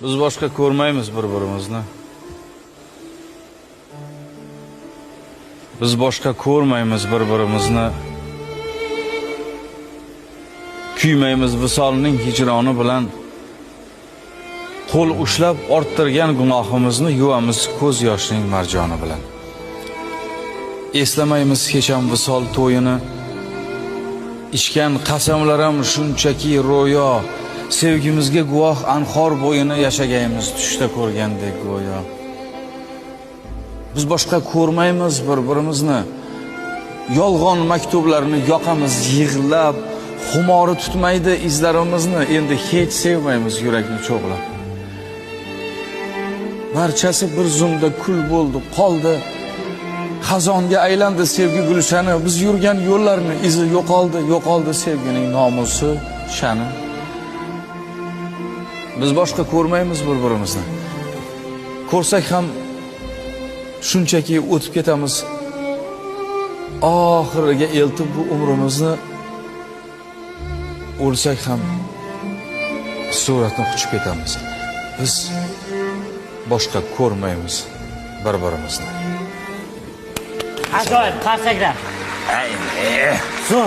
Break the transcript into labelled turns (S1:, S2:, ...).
S1: Biz boshqa ko'rmaymiz bir-birimizni. Biz boshqa ko'rmaymiz bir-birimizni. Kuymaymiz visolning hijroni bilan. Qo'l ushlab orttirgan gunohimizni yuvamiz ko'z yoshining marjoni bilan. Eslamaymiz hech ham visol to'yini. Ichgan qasamlarim shunchaki ro'yo. Sevgimizga guvoh anhor bo'yini yashagaymiz tushda ko'rgandek go'yo. Biz boshqa ko'rmaymiz bir-birimizni. Yolg'on maktublarni yoqamiz yig'lab, xumori tutmaydi izlarimizni, endi hech sevmaymiz yurakni cho'g'lab. Barchasi bir zumda kul bo'ldi, qoldi. Xazonga aylandi sevgi gulshani, biz yurgan yo'llarni izi yo'qoldi, yo'qoldi sevgining nomusi, sha'ni. Biz boshqa ko'rmaymiz bir-birimizni. Ko'rsak ham shunchaki o'tib ketamiz. Oxiriga eltib bu umrimizni o'lsak ham suratni quchib ketamiz. Biz boshqa ko'rmaymiz bir-birimizni.
S2: Ajoyib, qarsaklar.
S1: Ayni.